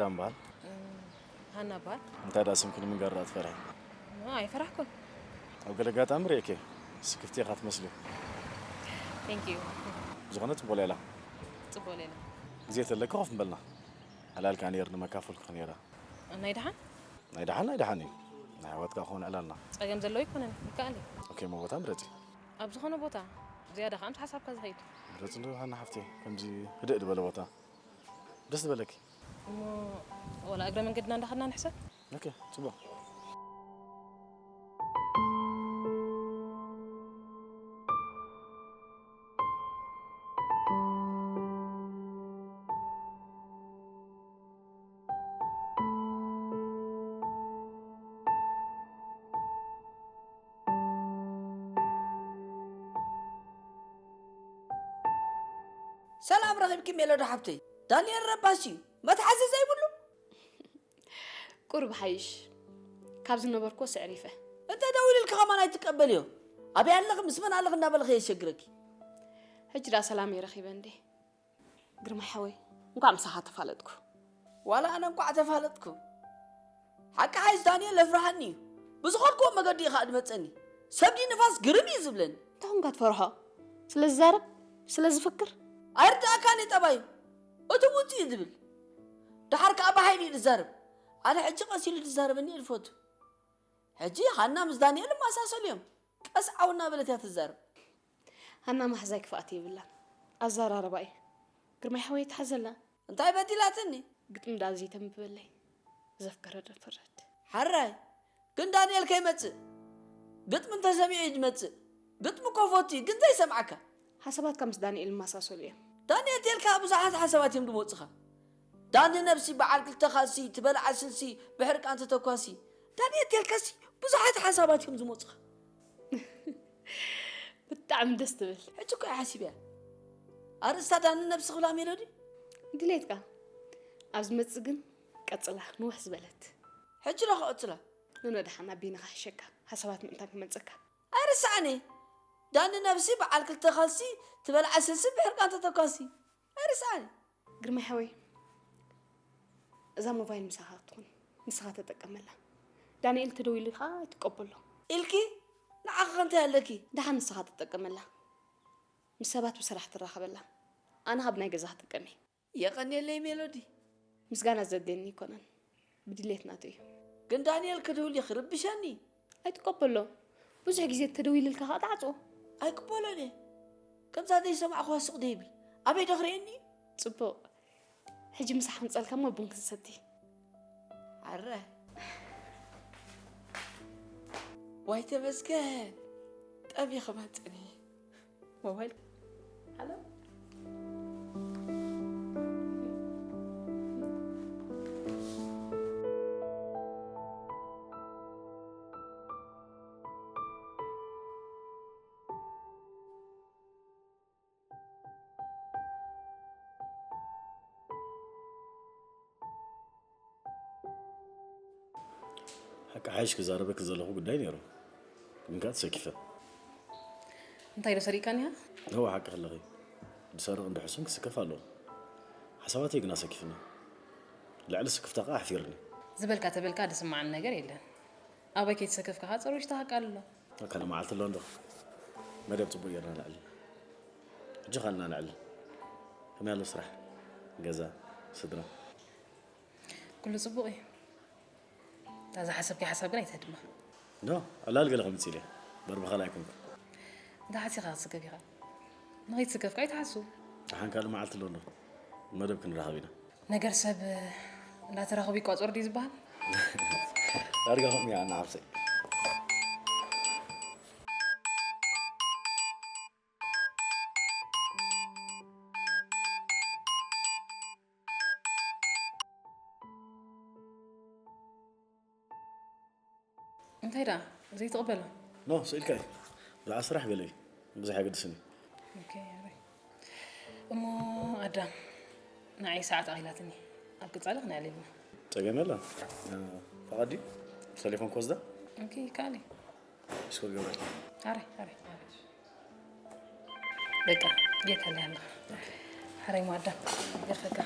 ዳምባል። ሃና በሃል። እንታይ ደኣ ስምኪ ንምንጋር ደኣ ትፈርሒ? ኣይፈራሕኩን። ኣብ ገለ ኣጋጣሚ ርእየኪ ስክፍቲ ኢኻ ትመስሊ። Thank you። ብዝኾነ ጽቡቕ ሌላ። ጽቡቕ ሌላ። ግዜ ተለኪ ኮፍ ምበልና። ዕላል ከኣ ነይርኒ መካፈልኩኺ ነይረ። ናይ ደሓን? ናይ ደሓን ናይ ደሓን እዩ። ናይ ኣሕዋት ከኣ ክኾን ዕላልና። ጸገም ዘለዎ ኣይኮነን፣ ይከኣል እዩ። ኦኬ፣ እሞ ቦታ ምረጺ። ኣብ ዝኾነ ቦታ፣ ዝያዳ ከኣ ምስ ሓሳብካ ዝኸይድ። ምረጺ እንዶ ሃና ሓፍተይ፣ ከምዚ ህድእ ዝበለ ቦታ። ደስ ዝበለኪ። እሞ ወላ እግረ መንገድና እንዳኸድና ንሕሰብ። ኦኬ፣ ጽቡቕ። ሰላም ረኺብኪ ሜሎዲ ሓብተይ። ዳንኤል ረባሲ እዩ። መትሓዚ ዘይብሉ። ቁሩብ ሓይሽ ካብ ዝነበርኩዎ ስዕሪፈ። እንተ ደዊልልኪ ከማን ኣይትቀበልዮ። ኣበይ ኣለኺ ምስ መን ኣለኺ እናበለ ከየሸግረኪ። ሕጂ ደኣ ሰላም የረኺበ እንዴ። ግርማይ ሓወይ፣ እንኳዕ ምሳኻ ተፋለጥኩ። ዋላ ኣነ እንኳዕ ተፋለጥኩ። ሓቂ ሓይሽ ዳንኤል ለፍርሃኒ እዩ። ብዝኸድኩዎ መገዲ እዩ ከዓ ድመፀኒ። ሰብ ድዩ ንፋስ ግርም እዩ ዝብለኒ። እንታይ ኾንካ ትፈርሖ? ስለ ዝዛረብ? ስለ ዝፍክር? ኣይርዳእካን እዩ ጠባዩ። እቲ ውፅ እዩ ዝብል። ደሓር ከዓ ብሓይሊ እዩ ዝዛረብ። ኣነ ሕጂ ቀስ ኢሉ ዝዛረበኒ እየ ዝፈቱ። ሕጂ ሃና ምስ ዳንኤል ይመሳሰሉ እዮም። ቀስ ዓው እናበለት እያ ትዛረብ። ሃና ማሕዛይ ክፍኣት የብላን። ኣዘራርባ እዩ። ግርማይ ሓወይ ትሓዘላ። እንታይ በዲላትኒ? ግጥሚ ደኣ ዘይተንብበለይ። ዘፍቀረ ዶ ፍረድ። ሓራይ ግን ዳንኤል ከይመጽእ ግጥሚ እንተሰሚዑ እዩ ዝመጽእ። ግጥሚ እኮ ፈቱ እዩ ግን ዘይሰምዓካ። ሓሳባትካ ምስ ዳንኤል ይመሳሰሉ እዮም። ዳንኤል ተልካ ብዙሓት ሓሳባት እዮም ዝመጹኻ። ዳኒ ነብሲ በዓል ክልተ ካልሲ ትበልዓ ስልሲ ብሕርቃን ተተኳሲ። ዳንኤል ተልካሲ ብዙሓት ሓሳባት እዮም ዝመጹኻ። ብጣዕሚ ደስ ትብል። ሕጂ እኮ እያ ሓሲበያ። ኣርእስታ ዳኒ ነብሲ ክብላ ሜሎዲ። ድሌትካ ኣብ ዝመጽእ ግን ቀጽላ ንውሕ ዝበለት። ሕጂ ዶ ክቕጽላ? ንኖ ደሓን ኣቢኒ ክሕሸካ ሓሳባት ምእንታን ክመልጸካ። ኣይርስዓኒ። ዳኒ ነብሲ በዓል ክልተ ካልሲ ትበልዓ ስልሲ ብሕርቃን ተተኳሲ። ኣይርስዓኒ። ግርማይ ሓወይ እዛ ሞባይል ምሳኻ ክትኹን ንስኻ ተጠቀመላ። ዳንኤል ተደዊሉ ከዓ ኣይትቀበሎ። ኢልኪ ንዓኺ ከ እንታይ ኣለኪ? ደሓን ንስኻ ተጠቀመላ። ምስ ሰባት ብስራሕ ትራኸበላ። ኣነ ካብ ናይ ገዛ ክጥቀም እየ። የቐንየለይ ሜሎዲ። ምስጋና ዘድልየኒ ኣይኮነን። ብድሌት ናቱ እዩ። ግን ዳንኤል ክድውል እዩ ክርብሸኒ። ኣይትቀበሎ። ብዙሕ ግዜ ተደዊልልካ ከዓ ተዓፅዎ። ኣይቅበሎን እየ። ከምዛ ዘይሰማዕኹዋ ስቕ ደይብል። ኣበይ ዶ ክርእየኒ እዩ? ፅቡቕ። ሕጂ ምሳሕ ክንፀልካ እሞ ቡን ክንሰቲ። ኣረ ዋይ ተመስገን ጠቢኺ መፅኒ ሞባይል ሃሎ ሓቂ ሓይሽ ክዛረበኪ ዘለኹ ጉዳይ ነይሩ ግን ከዓ ተሰኪፈ እንታይ ዶ ሰሪቃ ኒሃ እወ ሓቂ ከለኺ ዝሰርቕ እንድሕሱን ክስከፍ ኣለዎ ሓሳባተይ ግና ሰኪፍኒ ልዕሊ ስክፍታ ከዓ ኣሕፊርኒ ዝበልካ ተበልካ ድስማዓኒ ነገር የለን ኣበይ ከይተሰከፍካ ከዓ ፀሮሽ ተሃቃ ኣሎ ካልእ መዓልቲ ኣሎ እንዶ መደብ ፅቡቅ ጌርና ንዕልል ሕጂ ካልና ንዕልል ከመይ ኣሎ ስራሕ ገዛ ስድራ ኩሉ ፅቡቕ እዩ እታ ዝሓሰብካዮ ሓሳብ ግን ኣይትህድማ ኖ ዕላል ገለ ከምፅእ ኢለ በር ብኻልእ ኣይኮንኩ እንታይ ሓሲኻ ክትስከፍ ኢኻ ንኸይትስከፍ ከዓ ኣይትሓስብ ደሓን ካልእ መዓልቲ ኣሎ እንዶ መደብ ክንራኸብ ኢና ነገር ሰብ እንዳተራኸቡ ይቋፀሩ ድዩ ዝበሃል ዳርጋ ከምኡ እያ ንዓብሰይ እንታይ ደኣ ዘይትቕበሎ ኖ ስኢልካ እዩ ብዛዕባ ስራሕ ገለ እዩ ብዙሕ ኣየገድስን እዩ እሞ ኣዳም ንዓይ ሰዓት ኣኺላትኒ ኣብ ቅጻለ ክነዕልልና ጸገም የለን ፈቓድ ድዩ ተሌፎን ክወስዳ ይከኣል እዩ እስኮ ገበል ኣረ ኣረ በቃ ጌርካለይ ኣለኻ ሓራይ ሞ ኣዳም ገርፈካ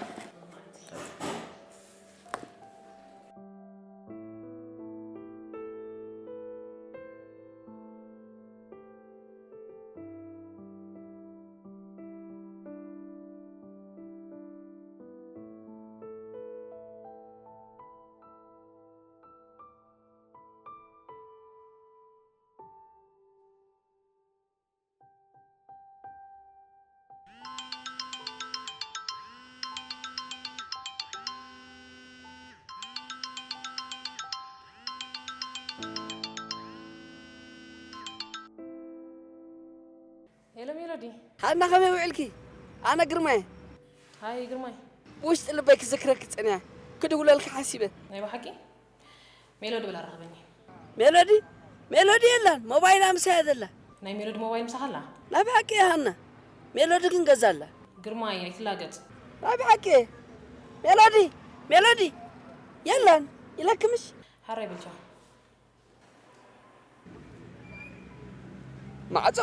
ሄሎ ሜሎዲ። ሃና፣ ከመይ ውዕልኪ? ኣነ ግርማይ። ሃይ ግርማይ። ብውሽጢ ልበይ ክዝክረኪ ጸኒሐ፣ ክድውለልኪ ሓሲበ። ናይ ብሓቂ? ሜሎዲ ብላ ራኸበኒ። ሜሎዲ? ሜሎዲ የላን፣ ሞባይላ ምሳያ ዘላ። ናይ ሜሎዲ ሞባይል ምሳኻ ኣላ? ናይ ብሓቂ እያ ሃና። ሜሎዲ ግን ገዛ ኣላ። ግርማይ ኣይትላገጽ። ናይ ብሓቂ እየ። ሜሎዲ? ሜሎዲ? የላን ኢለኪ ምሽ? ሓራይ ብልቻ። ማዕጾ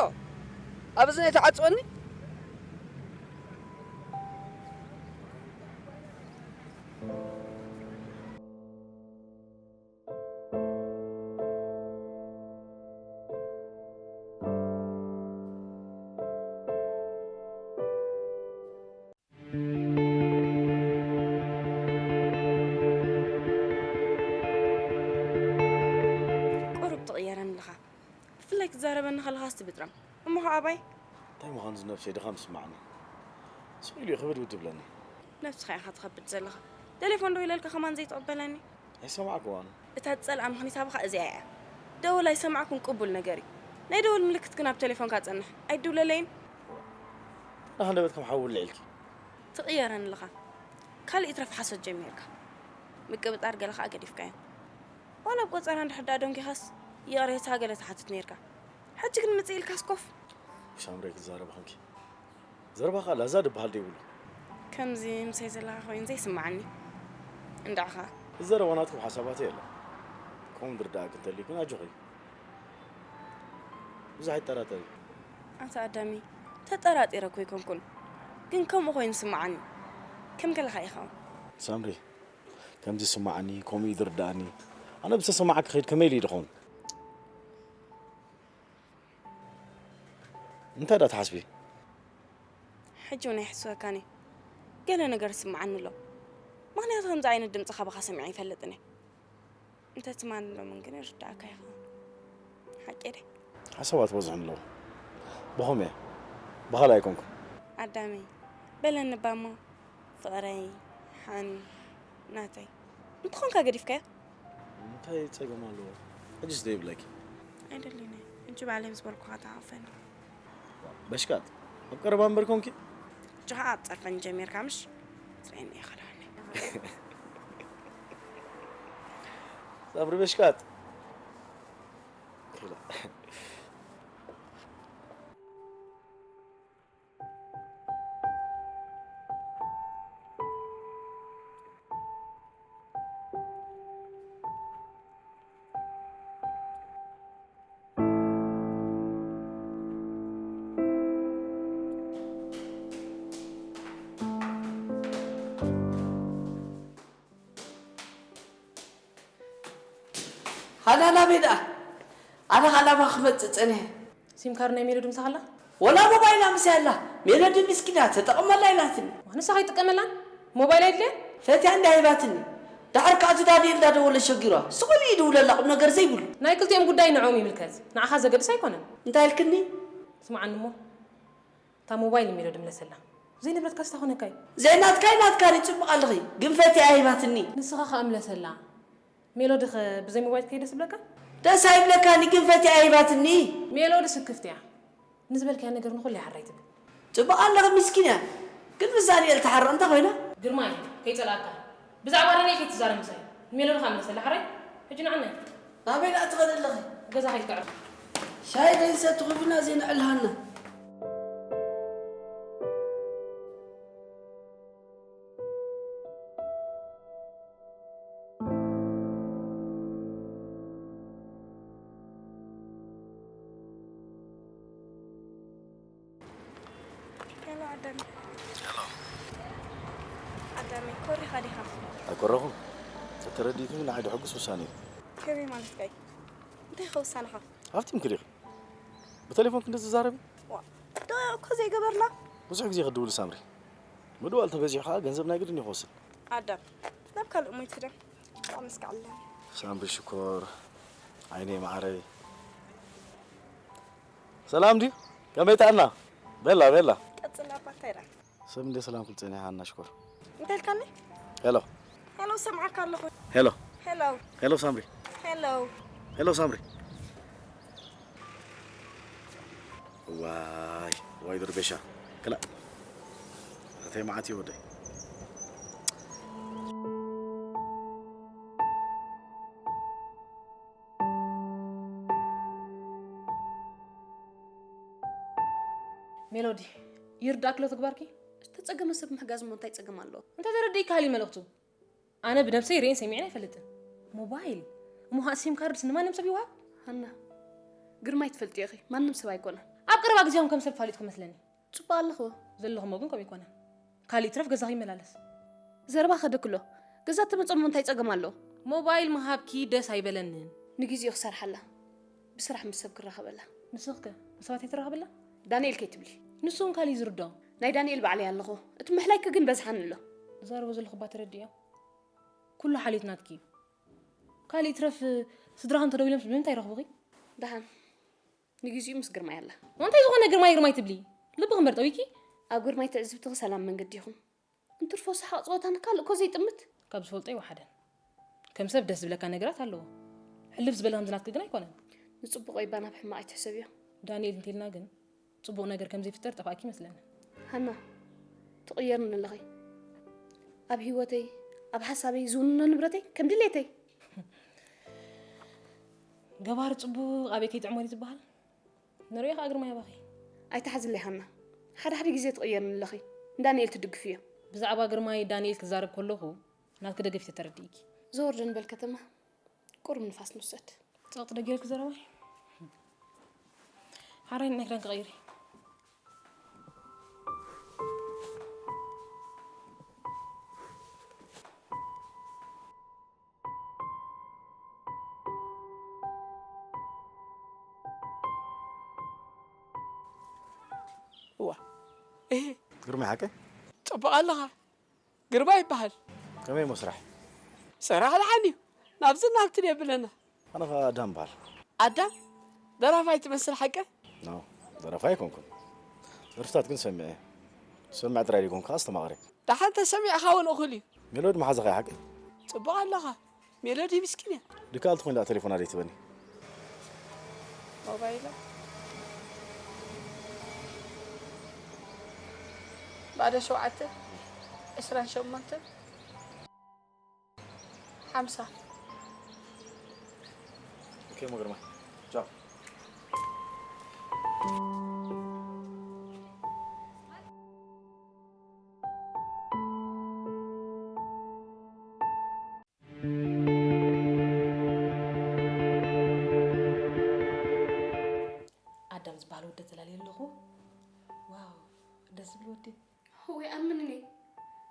ኣብ እዝነይ ትዓጽወኒ? ቁሩብ ትቕየረኒ ኣለኻ። ብፍላይ ክትዛረበኒ ከለኻስ ትብጥረም። እሞ ኸኣ ኣባይ? እንታይ ምዃኑ ዝነብሰይ ድኻም ይስምዓኒ። ስቕ ኢሉ እዩ ክብድብድ ዝብለኒ። ነብስኻ ኢኻ ትኸብድ ዘለኻ። ቴሌፎን ደዊለልካ ከማን ዘይትቕበለኒ? ኣይሰማዕክዋን። እታ ዝጸልኣ ምኽኒታብኻ እዚኣ እያ። ደወል ኣይሰማዕኩን ቅቡል ነገር እዩ። ናይ ደወል ምልክት ግን ኣብ ቴሌፎንካ ጸንሕ። ኣይድውለለይን? ኣነ ሃንደበት ከም ሓዊ ውልዕ ኢልኪ። ትቕየረኒ ኣለኻ። ካልእ ይትረፍ ሓሶት ጀሚርካ። ምቅብጣር ገለ ኸኣ ገዲፍካዮ። ዋላ ኣብ ቆጸራ እንድሕር ደኣ ደንጒኻስ ይቕሬታ ገለ ትሓትት ነይርካ። ሕጂ ግን ምጽእ ኢልካስ ኮፍ። ሳምሪ ክትዛረቢ ኾንኪ። ዘረባኻ ላዛ ድበሃል ደይብሉ። ከምዚ ምሳይ ዘለኻ ኮይኑ ዘይስምዓኒ። እንድዒ ኸኣ። ዝዘረባ ናትኩም ሓሳባት የለን። ከምኡ ዝርድኣኪ እንተልዩ ግን ኣጆኺ። ብዙሕ ኣይጠራጠሪ። ኣንታ ኣዳሚ፣ ተጠራጢረ እኮ ኣይኮንኩን። ግን ከምኡ ኮይኑ ስምዓኒ። ከም ገለኻ ኢኻ። ሳምሪ፣ ከምዚ ስምዓኒ፣ ከምኡ እዩ ዝርድኣኒ። ኣነ ብዝተሰማዓኪ ከይድ ከመይ ኢሉ እዩ ድኸውን? እንታይ ዳ ትሓስቢ? ሕጂ እውን ኣይሕስበካን እየ። ገለ ነገር ስምዓኒ ኣሎ። ምኽንያቱ ከምዚ ዓይነት ድምፂ ካባኻ ሰሚዐ ኣይፈልጥን እየ። እንተ ትማን ሎምን ግን ይርድኣካ ይኸውን። ሓቂ ድየ? ሓሳባት በዝሑ ኣለዉ። ብኸም እየ። ብኻልእ ኣይኮንኩን። ኣዳመይ፣ በለኒ እባ እሞ፣ ፍቕረይ፣ ሓኒ፣ ናተይ። እንተኾንካ ገዲፍካዮ? እንታይ ጸገም ኣለዎ? ሕጅስ ደይብለኪ። ኣይደልን እየ። ሕጂ ባዕለይ ምስ በልኩኻ ተሓቑፈኒ። በሽካት፣ ኣብ ቀረባ እምበር ኮንኪ? ሕጂ ኸኣ ኣብ ጸርፈኒ ጀሚርካ ምሽ? ስረየኒ ኢኻ ደሓነይ። ሳምሪ በሽካት። ሃና ናበይ ደኣ? ኣነ ኸኣ ናባኺ ክመጽእ ጸኒሐ። ሲም ካርድ ናይ ሜሎዲ ምሳኻ ኣላ? ወላ ሞባይላ ምሳይ ኣላ። ሜሎዲ ምስኪና ተጠቐመላ ኢላትኒ። ንስኻ ኣይትጥቀመላን? ሞባይል ኣይድልያን? ፈትያ እንድያ ሂባትኒ። ደሓር ከኣ እቲ ዳንኤል እንዳደወለ ሸጊሯ። ስቕ ኢሉ ይድውለላ ቁም ነገር ዘይብሉ። ናይ ክልቲኦም ጉዳይ ንዕኦም ይምልከት። ንዓኻ ዘገድስ ኣይኮነን። እንታይ ኢልክኒ? ስምዓኒ እሞ። እታ ሞባይል ንሜሎዲ ምለሰላ። ዘይንብረትካስ እንታይ ኮነካ እዩ? ዘይናትካይ ናትካን እዩ፣ ጽቡቕ ኣለኺ። ግን ፈትያ ሂባትኒ። ንስኻ ኸኣ ምለሰላ። ሜሎዲ ኸ ብዘይ ሞባይል ከይደስ ይብለካ? ደስ ኣይብለካኒ፣ ግን ፈትያ ሂባትኒ። ሜሎዲ ስክፍቲ እያ። ንዝበልካያ ነገር ንኹሉ ይሓራ ኣይትብል። ጽቡቕ ኣለኺ፣ ምስኪን እያ። ግን ምስ ዳንኤል ትሓርቕ እንታይ ኮይና? ግርማይ፣ ከይጸልኣካ። ብዛዕባ ዳንኤል ከይትዛረብ ምሳይ። ንሜሎዲ ኸኣ ምለሰላ ሓራይ። ሕጂ ንዓናይ። ናበይ ደኣ ትኸዲ ኣለኺ? ገዛ ከይትከዕር። ሻሂ ዘይንሰቲ ኮፍ ኢልና ዘይንዕልሃና። ሄሎ ኣዳም። ሄሎ። ኣዳመይ፣ ኮሪኻ ዲኻ? ኣይኮረኹን። ተተረዲእክኒ ንዓይ ደሐጉስ ውሳነ እዩ። ከመይ ማለትካ እዩ? እንታይ ኢኻ ውሳነኻ? ሃብቲምኪ ዲኺ? ብቴሌፎን ክንዲ ትዛረቢ? ዋ፣ ደቂቕ እኮ ዘይገበርና። ብዙሕ ግዜ ክድውል ሳምሪ። ምድዋል ተበዚሑ ከዓ ገንዘብ ናይ ግድን እዩ ክወስድ። ኣዳም፣ ናብ ካልእ እሞ ይትደም። ኣመስግዓለ። ሳምሪ ሽኮር፣ ዓይነይ መዓረይ። ሰላም ድዩ? ከመይ ጥዕና? ቤላ፣ ቤላ። ቀጽል ኣባ፣ እንታይ ደኣ? ሰብ እንደ ሰላም ክብል ጸኒሐ፣ ሃና ሽኮር። እንታይ ኢልካኒ? ሄሎ። ሄሎ፣ ሰምዓካ ኣለኹ። ሄሎ። ሄሎ። ሄሎ ሳምሪ። ሄሎ። ሄሎ ሳምሪ። ዋይ ዋይ፣ ድርቤሻ ክላእ፣ እንታይ መዓት እዩ ወደይ። ሜሎዲ፣ ይርዳእክሎ ተግባርኪ። ዝተጸገመ ሰብ ምሕጋዝ እሞ እንታይ ጸገም ኣለዎ? እንተተረዲእካ ሃልዩ መልእኽቱ። ኣነ ብነብሰይ ርእየን ሰሚዐን ኣይፈልጥን። ሞባይል እሞ ኸኣ ሲም ካርድስ ንማንም ሰብ ይወሃብ? ሃና፣ ግርማይ ትፈልጥዮ ኢኺ፣ ማንም ሰብ ኣይኮነን። ኣብ ቀረባ ግዜ እውን ከም ሰብ ፋሊጥኩ መስለኒ። ጽቡቕ ኣለኽዎ። ዘለኹሞ ግን ከምኡ ኣይኮነን። ካልእ ይትረፍ ገዛኺ ይመላለስ። ዘረባ ከደክሎ። ገዛ ተመጸሞ እንታይ ጸገም ኣለዎ? ሞባይል ምሃብኪ ደስ ኣይበለንን። ንግዜኡ ክሰርሓላ። ብስራሕ ምስ ሰብ ክራኸበላ። ንስኽከ ብሰባት ኣይትራኸብላ? ዳንኤል ከይትብሊ። ንሱ እውን ካልእ እዩ ዝርድኦ። ናይ ዳንኤል ባዕለይ ኣለኹ። እቲ ምሕላይኪ ግን በዝሓኒ ኣሎ። ዝዛረቦ ዘለኹ እባ ተረድእዮ። ኩሉ ሓልዮት ናትኪ እዩ። ካልእ ይትረፍ ስድራኺ እንተደዊሎምስ ብምንታይ ይረኽቡኺ? ደሓን ንግዜኡ ምስ ግርማይ ኣላ። እንታይ ዝኾነ ግርማይ ግርማይ ትብሊ? ልብኺ እምበር ጠዊኪ? ኣብ ግርማይ ትዕዝብትኺ ሰላም መንገዲ ኢኹም። እንትርፎ ሰሓቕ ጸወታን ካልእ እኮ ዘይጥምት። ካብ ዝፈልጦ ይወሓደን። ከም ሰብ ደስ ዝብለካ ነገራት ኣለዎ። ሕልፍ ዝበለ ከምዚ ናትኪ ግን ኣይኮነን። ንጽቡቕ ወይ ባ ናብ ሕማቕ ኣይትሕሰብዮ። ዳንኤል እንተልና ግን ጽቡቕ ነገር ከም ዘይፍጠር ጠፋእኪ ይመስለኒ። ሃና፣ ትቕየርኒ ኣለኺ። ኣብ ህይወተይ፣ ኣብ ሓሳበይ ዝውንኖ ንብረተይ ከም ድሌተይ። ገባር ጽቡቕ ኣበይ ከይጥዕሞ ድዩ ዝበሃል? ንሪኦ ከኣ ግርማይ ኣባኺ። ኣይትሓዝለይ ሃና፣ ሓደ ሓደ ግዜ ትቕየርኒ ኣለኺ። ንዳንኤል ትድግፍዮ። ብዛዕባ ግርማይ ዳንኤል ክዛረብ ከለኹ ናትኪ ደገፍ ተረዲእኪ። ዘወርዶ ንበል ከተማ ቁሩብ ንፋስ ንውሰድ። ጸቕጢ ዶ ገይርኪ ዘረባይ? ሓራይ ናይ ክዳን ክቐይር እየ። እዋ እህ ግርማይ ሓቀ ጽቡቕ ኣለኻ። ግርማ ይበሃል። ከመይ እሞ ስራሕ? ስራሕ ደሓን እዩ። ናብዚ ናብትን የብለና። ኣነ ኸዓ ኣዳም በሃል። ኣዳም ደራፋይ ትመስል ሓቀ? ኖ ደራፋይ ኣይኮንኩን። ደርፍታት ግን ሰሚዐ። ሰምዕ ጥራይ ዘይኮንኩ ኣስተማቕረ። ደሓን ተሰሚዕኻ እውን እኹል እዩ። ሜሎድ መሓዛኻ እዩ ሓቂ። ጽቡቕ ኣለኻ። ሜሎዲ ምስኪን እያ። ድካ ኣልትኾን ደኣ ቴሌፎና ዘይትበኒ። ሞባይላ ባዶ ሸውዓተ ዕስራን ሸሞንተን ሓምሳ። ኦኬ ሞግርማ ቻው። ኣዳም ዝበሃል ወዲ ተላልየ ኣለኹ። ዋው ደስ ዝብል ወዲ። ወይ ኣምንኒ።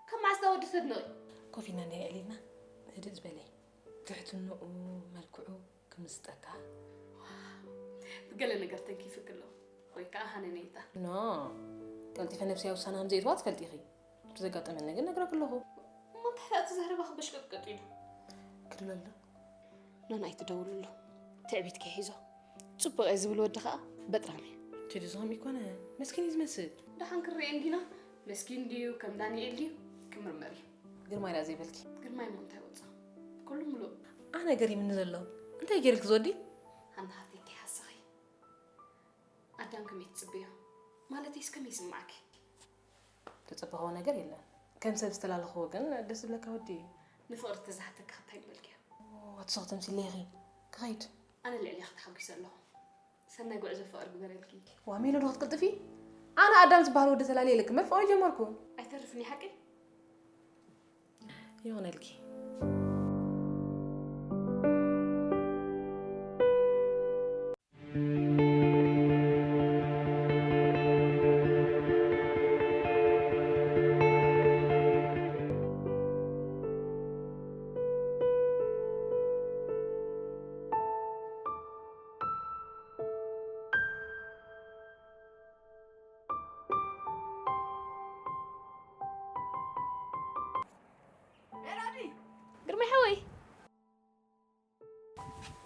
ካብ መዓስ እታ ወዲ ተድንቒ? ኮፍ ኢልና እንድየ ኣዕሊልና ህድእ ዝበለ እዩ። ትሕትንኡ፣ መልክዑ ክምስጠካ። ብገለ ነገር ተንኪፍክ ኣሎ ወይ ከዓ ሃነነይታ። ኖ ቀልጢፈ ነብሰይ ውሳነ ከም ዘየትዋ ትፈልጢ ኢኺ። እቲ ዘጋጠመኒ ግን ነግረክ ኣለኹ። እሞ እንታይ ደኣ እቲ ዘረባኺ በሽቀጥቀጥ ኢሉ? ክድለሎ ኖን ኣይትደውልሉ ትዕቢት ከይሒዞ። ጽቡቕ እየ ዝብል ወዲ ከኣ በጥራም እየ። ትዲ ዝኸም ይኮነ መስኪን እዩ ዝመስል። ደሓን ክርኤ እንዲና መስኪን ድዩ ከም ዳንኤል ድዩ ክምርመር እዩ። ግርማይ ደኣ ዘይበልኪ። ግርማይ እሞ እንታይ ወጻ? ኩሉ ምሉእ። ኣነ ገሪምኒ ዘሎ እንታይ ገይርልኪ ዝወዲ? ሃና ሃብተይ ከይሓሰኺ። ኣዳም ከመይ ትጽብዮ? ማለተይስ ከመይ ይስምዓኪ? ትጽበኽዎ ነገር የለን። ከም ሰብ ዝተላለኽዎ ግን ደስ ዝብለካ ወዲ እዩ። ንፍቕሪ ተዝሓተካ እንታይ ምበልክዮ? ኣቲ ሶኽ ተምሲለ ኢኺ። ክኸይድ። ኣነ ልዕሌኺ ተሓጒሰ ኣለኹ። ሰናይ ጉዕዞ ፍቕሪ ግበረልኪ። ዋ ሜሎዲ ክትቅልጥፊ? ኣነ ኣዳም ዝበሃል ወዲ ተላልየ ኢለኪ መፍቐሪ ጀመርኩ። ኣይተርፍን እዩ ሓቀይ? ይኹነልኪ። ግርማይ ሓወይ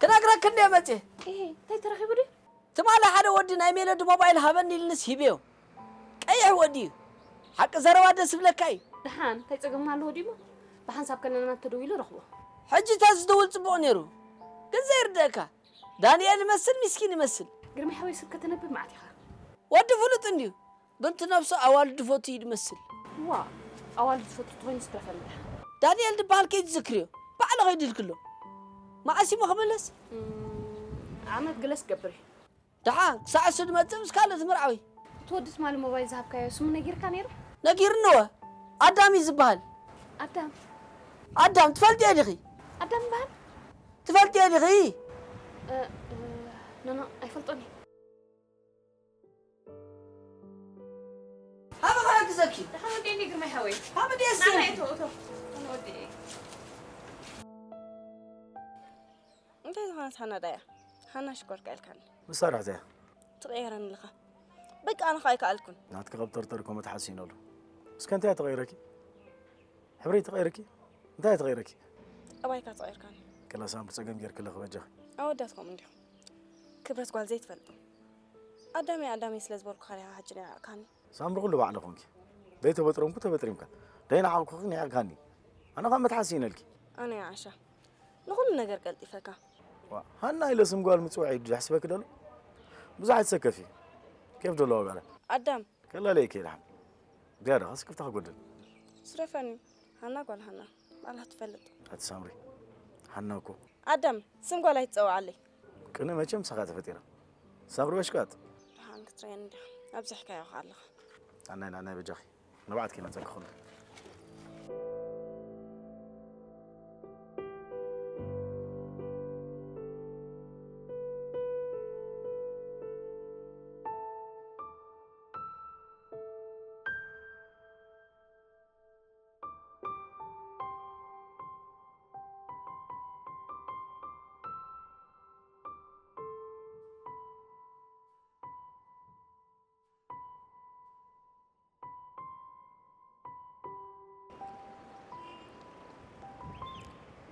ክነግረክ እንደ መፅየ እሄ እንታይ ተረኺቡ ድዩ? ትማሊ ሓደ ወዲ ናይ ሜሎዲ ሞባይል ሃበኒ ኢልንስ ሂብዮ። ቀይሕ ወዲ እዩ። ሓቂ ዘረባ ደስ ዝብለካ እዩ። ደሓን እንታይ ጸገምና ኣለዎ ድዩ? ብሓንሳብ ከለና ተደዊሉ ረኽቦ። ሕጂ እንተ ዝድውል ጽቡቕ ነይሩ። ግን ዘይርደእካ። ዳንኤል ይመስል ሚስኪን ይመስል። ግርማይ ሓወይ ስብ ከተነብብ መዓት ኢኻ። ወዲ ፍሉጥ እንድዩ፣ ግን እቲ ነብሱ ኣዋልድ ዝፈቱ እዩ ዝመስል። ዋ፣ ኣዋልድ ዝፈቱ ተኾይኑ ስድራ ፈንዳ። ዳንኤል ዝበሃል ከይትዝክርዮ፣ ባዕሉ ከይዱ ኢልክሎ። መዓስ እሞ ክምለስ? እም፣ ዓመት ገለስ ገብር እዩ። ደሓን፣ ክሳዕ እሱ ዝመጽእ ምስ ካልእ ትምርዓዊ። እቲ ወዲ ትማሊ ሞባይል ዝሃብካዮ ስሙ ነጊርካ ነይሩ? ነጊርንወ። ኣዳም እዩ ዝበሃል። ኣዳም? ኣዳም፣ ትፈልጥዮ ዲኺ? ኣዳም ይበሃል? ትፈልጥዮ ዲኺ? እ፣ እ፣ ኖ፣ ኖ፣ ኣይፈልጦን እየ። ኣበ ክሕግዘኪ? ደሓን ወዲኤኒ ግርማይ ሓወይ። ኣበ ደስ ናና ይብለኪ። እቶ፣ እቶ፣ እቶ ወዲኤ። እንታይ ዝኾነት ሃና ዳያ? ሃና ሽኮርካ ኢልካኒ። መሳርሕቲ እያ። ትቐየረኒ ኣለኻ። በቃ ኣነ ኸኣ ኣይከኣልኩን። ናትኪ ከብጠርጠር እኮ መትሓዚ ስኢነሉ። እስከ እንታይ እያ ተቐይረኪ? ሕብረይ ተቐይረኪ? እንታይ እያ ተቐይረኪ? ጠባይካ ተቐይርካኒ። ክላ ሳምሪ ጸገም ጌርክለ ክበጃኺ። ኣወዳት ከምኡ እንዲኹም። ክብረት ጓል ዘይትፈልጡ። ኣዳመይ ኣዳመይ ስለ ዝበልኩኻ ዲኻ ሕጂ ንዕቕካኒ? ሳምሪ ኩሉ ባዕሊ ኾንኪ። ደይ ተበጥረምኩ ተበጥሪምካ። ደይ ንዓቕኩኺ ንዒቕካኒ። ኣነ ኸኣ መትሓዚ ስኢነልኪ። ኣነ እየ ዓሻ። ንኹሉ ነገር ቀልጢፈካ። ዋ፣ ሃና ኢለ ስም ጓል ምጽዋዕ እዩ ድሕስበኪ ደሎ? ብዙሕ ኣይትሰከፊ። ኬፍ ደለዋ ጓል። ኣዳም። ከላለየኪ እየ ደሓን። ዝያዳ ኸስ ክፍታ ክጎድል። ስረፈኒ። ሃና ጓል ሃና። ባዕላ ትፈልጥ። ኣቲ ሳምሪ። ሃና እኮ። ኣዳም፣ ስም ጓል ኣይትጸውዓለይ። ቅነ መቸም ንስኻ ተፈጢራ። ሳምሪ በሽቃጥ። ደሓን ክትርእየኒ ዲኻ? ኣብዚሕካዮ ኸኣ ኣለኻ። ኣናይ፣ ኣናይ በጃኺ። ንብዓት ከይመጸኪ ኩሉ።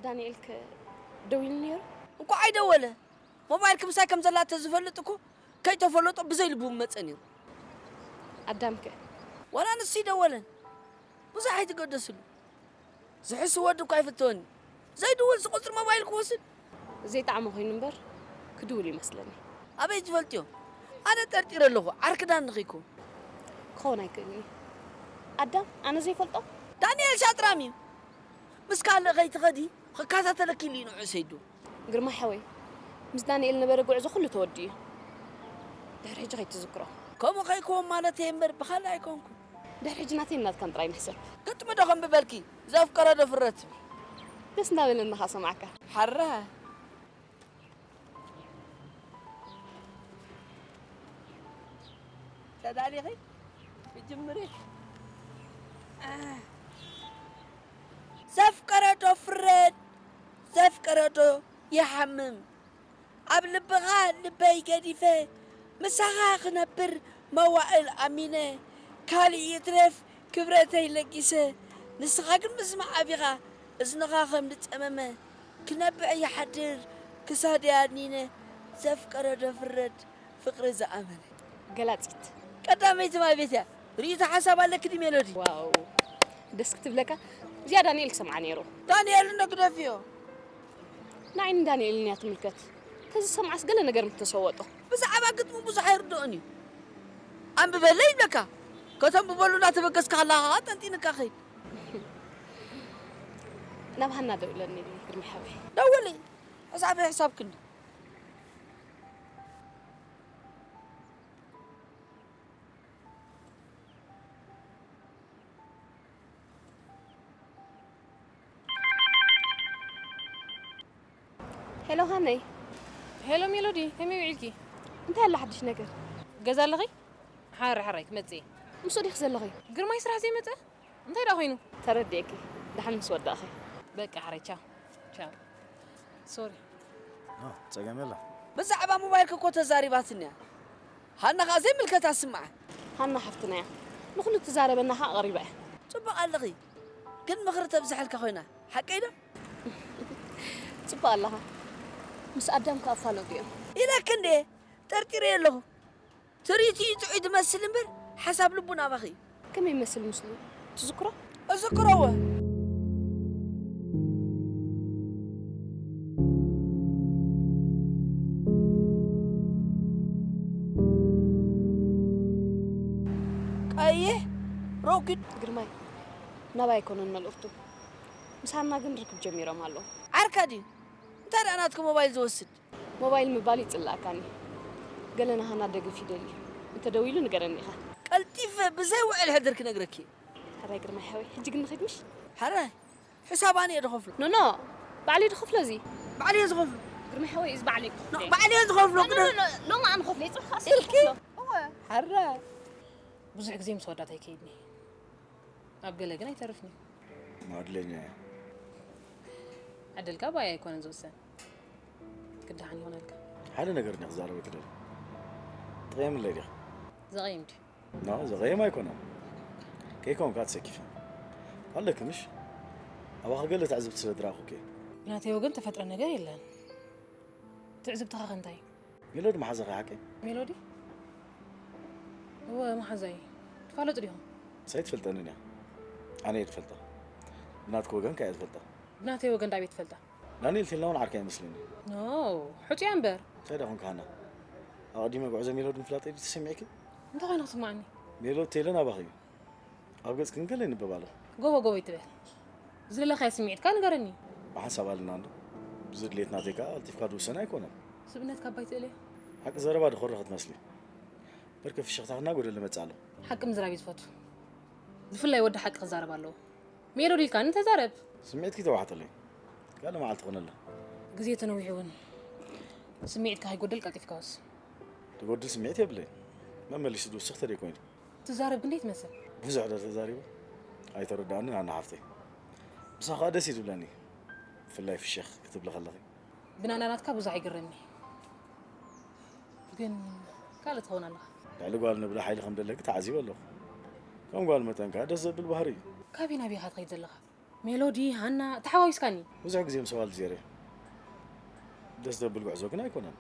ዳንኤል ከ ደዊሉ ነይሩ? እንኳዕ ኣይደወለ። ሞባይልኪ ምሳይ ከም ዘላ ተዝፈልጥ እኮ ከይተፈለጦ ብዘይ ልቡ ምመጸ ነይሩ። ኣዳም ከ? ዋላ ንሱ ይደወለን። ብዙሕ ኣይትገደስሉ። ዝሕሱ ወዲ እኳ ኣይፍተወኒ። ዘይድውል ዝቁጽሪ ሞባይል ክወስድ። ዘይጣዕሞ ኮይኑ እምበር ክድውል ይመስለኒ። ኣበይ ትፈልጥዮ? ኣነ ጠርጢረ ኣለኹ። ዓርኪ ዳኒ ኺኮ። ክኸውን ኣይክእልን እዩ። ኣዳም ኣነ ዘይፈልጦ? ዳንኤል ሻጥራም እዩ። ምስ ካልእ ከይትኸዲ ክከታተለኪ ኢሉ እዩ ንዑ ሰይዱ። ግርማ ሓወይ፣ ምስ ዳንኤል ነበረ ጉዕዞ ኩሉ ተወዲኡ። ድሕሪ ሕጂ ከይትዝክሮ። ከምኡ ከይከውን ማለት እየ እምበር ብኻልእ ኣይኮንኩን። ድሕሪ ሕጂ ናተይን ናትካን ጥራይ ንሕሰብ። ግጥሚ ዶ ከንብበልኪ? ዘፍቀረ ዶ ፍረ ትብል? ደስ እንዳበለኒ ኸኣ ሰማዕካ። ሓራ። ተዳሊኺ? ክጅምር እየ። ዘፍቀረ ዶ ፍረድ፣ ዘፍቀረ ዶ ይሓምም። ኣብ ልብኻ ልበይ ገዲፈ፣ ምሳኻ ክነብር መዋእል ኣሚነ፣ ካልእ ይትረፍ ክብረተይ ለጊሰ፣ ንስኻ ግን ምስማዕ ኣቢኻ፣ እዝንኻ ከም ዝጸመመ፣ ክነብዕ ይሓድር ክሳደይ ኣድኒነ፣ ዘፍቀረ ዶ ፍረድ ፍቕሪ ዝኣመነ። ገላጺት። ቀዳመይቲ ማይ ቤት እያ። ርእይቶ ሓሳብ ኣለኪ ድዩ ሜሎዲ? ዋው፣ ደስ ክትብለካ። እዚኣ ዳንኤል ክሰምዓ ነይሩ። ዳንኤል እንዶ ግደፍዮ። ንዓይን ዳንኤልን እያ ትምልከት። ተዝሰምዓስ ገለ ነገር ምተሰወጦ። ብዛዕባ ግጥሙ ብዙሕ ኣይርድኦን እዩ። ኣንብበለይ ይብለካ። ከተንብበሉ እናተበገስካ ከለኻ ኸኣ ጠንጢንካ ኸይድ። ናብ ሃና ደውለኒ ግርሚ ሓወይ። ደውሊ። ሕሳበይ ሕሳብ ክንዲ። ሄሎ ሃነይ። ሄሎ ሜሎዲ፣ ከመይ ውዒልኪ? እንታይ ኣሎ ሓድሽ ነገር? ገዛ ኣለኺ? ሓራይ ሓራይ ክመጽእ እየ። ምስኡ ዲኺ ዘለኺ? ግርማይ ስራሕ ዘይመጸ? እንታይ ደኣ ኮይኑ? ተረዲኤኪ። ደሓን ምስ ወዳእኺ። በቃ ሓራይ ቻው። ቻው። ሶሪ። ኖ፣ ጸገም የለን። ብዛዕባ ሞባይልኪ እኮ ተዛሪባትኒ እያ። ሃና ኸኣ ዘይምልከታ ስምዓ። ሃና ሓፍትና እያ። ንኹሉ ትዛረበና ኸኣ ቀሪባ እያ። ጽቡቕ ኣለኺ። ግን ምኽሪ ተብዝሐልካ ኮይና። ሓቀይ ዶ? ጽቡቕ ኣለኻ። ምስ ኣዳም ከኣ ፋለጡ እዮም። ኢለኪ እንዴ? ጠርጢረዮ ኣለኹ። ትርኢቱ እዩ ጥዑይ ዝመስል እምበር፣ ሓሳብ ልቡ ናባኺ እዩ። ከመይ ይመስል ምስሉ? ትዝክሮ? እዝክሮ እወ። ኣየ ሮኪት ግርማይ፣ ናባይ ኣይኮነን መልእኽቱ። ምስ ሃና ግን ርክብ ጀሚሮም ኣለዉ። ዓርካ ድዩ እንታይ ደኣ ናትኩ ሞባይል ዝወስድ? ሞባይል ምባል ይጽላእካኒ። ገለ ንሃና ደገፍ ይደሊ። እንተ ደዊሉ ንገረኒ ኢኻ። ቀልጢፈ ብዘይ ውዕል ሕድር ክነግረኪ። ሕራይ ግርማይ ሓወይ፣ ሕጂ ግን ንኸይድ ምሽ? ሕራይ ሕሳብ ኣነ እየ ዝኸፍሎ። ኖ ኖ፣ ባዕለይ ዝኸፍሎ እዚ። ባዕለይ እየ ዝኸፍሎ። ግርማይ ሓወይ፣ እዚ ባዕለይ ክኸፍሎ። ባዕለይ እየ ዝኸፍሎ። ኖ ኖ ኖ፣ ሎሚ ኣነ ክኸፍሎ፣ ይጽሑ ኢልኪ? ሕራይ። ብዙሕ ግዜ ምስ ወዳት ኣይከይድኒ። ኣብ ገለ ግን ኣይተርፍኒ። ማድለኛ እያ። ዕድልካ ባይ ኣይኮነን ዝውሰን። ክድሓን ይኾነልካ። ሓደ ነገር እኒኣ ክዛረበኪ ደሊ። ትቐየምለይ ዲኻ? ዘቐይም ድዩ? ኖ፣ ዘቐየም ኣይኮነን። ከይኮንካ ትሰኪፈ ኣለኪ ምሽ? ኣባኺ ገለ ትዕዝብቲ ስለ ዝረኣኹኪ። ብናተይ ወገን ተፈጥረ ነገር የለን። ትዕዝብትኻ ከ እንታይ እዩ? ሜሎዲ መሓዛኺ ሓቀይ? ሜሎዲ? እወ መሓዛይ። ትፋለጡ ዲኹም? ሳይ ትፈልጠንን እያ። ኣነ እየ ዝፈልጣ። ብናትኪ ወገን ከ እያ ዝፈልጣ። ብናተይ ወገን ዳቤት ትፈልጣ? ዳንኤል ቴልና እውን ዓርካ ይመስለኒ። ኖ፣ ሕጹያ እምበር። እንታይ ደኹም ካህና? ኣቐዲመ ጉዕዞ ሜሎዲ ምፍላጠይ ድዩ ተሰሚዕኪ? እንታይ ኮይነ ክስማዓኒ? ሜሎዲ ቴለ ናባኺ እዩ። ኣብ ገጽክን ገለ ይንበብ ኣሎ። ጎቦ ጎቦ ይትበል። ዝደለኻዮ ስምዒትካ ንገረኒ። ብሓንሳብ ኣለና እንዶ። ብዚ ድሌት ናተይ ከኣ ቀልጢፍካ ዝውሰን ኣይኮነን። ስብእነትካ ኣባይ ትእል እየ። ሓቂ ዘረባ ድኾሪ ክትመስሊ። በርከ ፍሽኽታኽና ጎደለ መጽእ ኣሎ። ሓቂ ምዝራብ እዩ ዝፈቱ። ብፍላይ ወዲ ሓቂ ክዛረብ ኣለዎ። ሜሎዲ ኢልካኒ ተዛረብ። ስምዒትኪ ተዋሕጠለይ። ካልእ መዓልቲ ኮነላ። ግዜ ተነዊሑ እውን ስምዒትካ ከይጎድል ቀልጢፍካ ወስን። ትጎድል ስምዒት የብለይ። መመሊሱ ዝውስኽ ተደይ ኮይኑ። ትዛረብ ግን ደይ ትመስል። ብዙሕ ዶ ተዛሪቡ? ኣይተረዳእንን ኣና ሓፍተይ። ምሳኻ ደስ እዩ ዝብለኒ። ብፍላይ ፍሽኽ ክትብሊ ከለኺ። ብናና ናትካ ብዙሕ ኣይግረምኒ። ግን ካልእ ትኸውን ኣለኻ። ልዕሊ ጓል ንብሎ ሓይሊ ከም ደለኪ ተዓዚበ ኣለኹ። ከም ጓል መጠን ከኣ ደስ ዘብል ባህሪ እዩ። ካበይ ናበይ ኢኻ ትኸይድ ዘለኻ? ሜሎዲ፣ ሃና፣ ተሓዋዊስካኒ። ብዙሕ ግዜ ምስ ኣዋልድ ዜረ ደስ ዘብል ጉዕዞ ግን ኣይኮነን።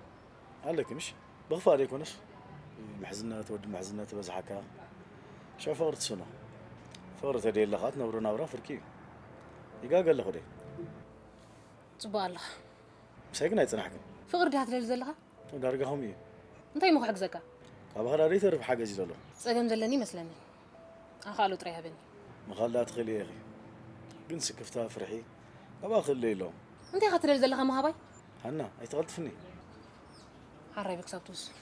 ኣለኪ ምሽ? ብኽፋእ ደይኮነስ ምሕዝነት፣ ወዲ ምሕዝነት በዝሓካ። ሽዑ ፍቕሪ ትስእኖ። ፍቕሪ ተደየለኻ ትነብሮ ናብራ ፍርቂ እዩ። ይጋገ ኣለኹ ደይ? ጽቡቕ ኣለኻ። ምሳይ ግን ኣይጽናሕክን። ፍቕሪ ድኻ ትደሊ ዘለኻ? ዳርጋ ከምኡ እዩ። እንታይ እሞ ክሕግዘካ? ካብ ሃራ ደይተርፍ ሓገዝ እዩ ዘሎ። ጸገም ዘለኒ ይመስለኒ። ኣኻእሎ ጥራይ ሃበኒ። ምኻል ደኣ ትኽእሊ ኢኺ። ግን ስክፍታ፣ ፍርሒ ናብኣ ክእለ ኢሎም። እንታይ ኢኻ ትደሊ ዘለኻ ምሃባይ? ሃና፣ ኣይትቐልጥፍኒ። ሓራይ ብክሳብ ትውስን።